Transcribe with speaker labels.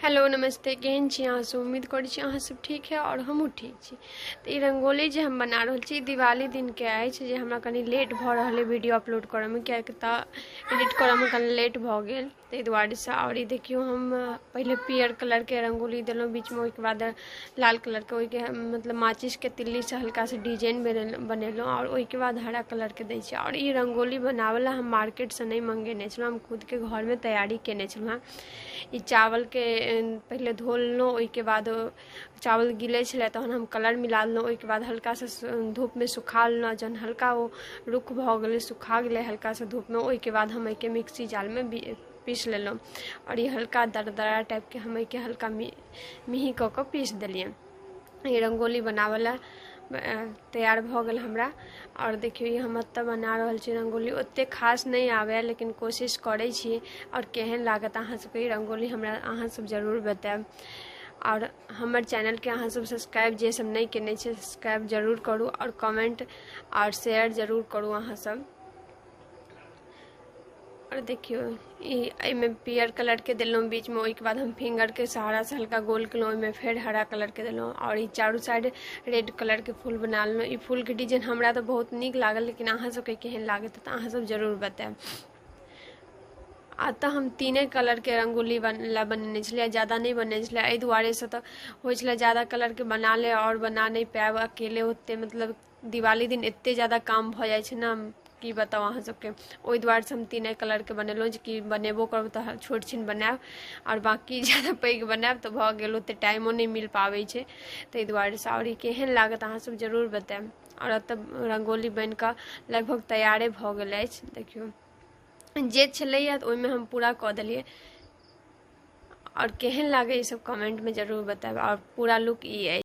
Speaker 1: Hello नमस्ते, केहन छी अहाँ सब? उम्मीद करै छी अहाँ सब ठीक है और हमहूँ ठीक छी। तऽ ई रंगोली जे हम बना रहल छी दिवाली दिनके अछि, जे हमरा कनि लेट भऽ रहल अइ वीडियो अपलोड करऽमे, किएक तऽ एडिट करऽमे कनि लेट भऽ गेल ताहि दुआरेसँ। आओर ई देखियौ, हम पहिले पियर कलरके रंगोली देलहुँ बीचमे, ओहिके बाद लाल कलरके, ओहिके मतलब माचिसके तिल्लीसँ हल्कासँ डिजाइन बनेलहुँ आओर ओहिके बाद हरा कलरके दै छी। आओर ई रंगोली बनाबऽ लए हम मार्केटसँ नहि मङ्गेने छलहुँ, हम खुदके घरमे तैयारी केने छलहुँ हेँ। ई चावलके पहिले धो लेलहुँ, ओहिके बाद चावल गिलै छलै तहन हम कलर मिला लेलहुँ, ओहिके बाद हल्कासँ धूपमे सुखा लेलहुँ। जहन हल्का ओ रुख भऽ गेलै, सुखा गेलै हल्कासँ धूपमे, ओहिके बाद हम एहिके मिक्सी जारमे पीस लेलहुँ। आओर ई हल्का दरदरा टाइपके हम एहिके हल्का मेही कऽ कऽ पीस देलियै। ई रङ्गोली बनाबऽ लए तैयार भऽ गेल हमरा। आओर देखियौ, ई हम एतऽ बना रहल छी रङ्गोली। ओतेक खास नहि आबैए लेकिन कोशिश करै छी। आओर केहन लागत अहाँ सबके ई रङ्गोली, हमरा अहाँ सब जरूर बतायब। आओर हमर चैनलके अहाँ सब सब्सक्राइब जे सब नहि केने छै, सब्सक्राइब जरूर करू आओर कमेंट आओर शेयर जरूर करू अहाँ सब। आओर देखियौ, ई एहिमे पियर कलरके देलहुँ बीचमे, ओहिके बाद हम फिंगरके सहारासँ हल्का गोल केलहुँ, ओहिमे फेर हरा कलरके देलहुँ आओर ई चारू साइड रेड कलरके फूल बना लेलहुँ। ई फूलके डिजाइन हमरा तऽ बहुत नीक लागल, लेकिन अहाँ सबके केहन लागत तऽ अहाँ सब जरूर बतायब। आ तऽ हम तीने कलरके रङ्गोली लए बनेने छलियै, ज्यादा नहि बनेने छलियै। एहि दुआरेसँ तऽ होइ छलै ज्यादा कलरके बना ले आओर बना नहि पायब अकेले ओते, मतलब दिवाली दिन एते ज्यादा काम भऽ जाइ छै ने, की बताउ अहाँ सबके। ओहि दुआरेसँ हम तीने कलरके बनेलहुँ, जे कि बनेबो करब तऽ छोट छिन बनायब आओर बाँकी ज्यादा पैघ बनायब तऽ भऽ गेल, ओते टाइमो नहि मिल पाबै छै ताहि दुआरेसँ। आओर ई केहन लागत अहाँ सब जरूर बतायब। आओर एतऽ रङ्गोली बनि कऽ लगभग तैयारे भऽ गेल अछि। देखियौ, जे छलैया तऽ ओहिमे हम पूरा कऽ देलियै। आओर केहन लागै ई सब कमेंटमे जरूर बतायब। आओर पूरा लुक ई अछि।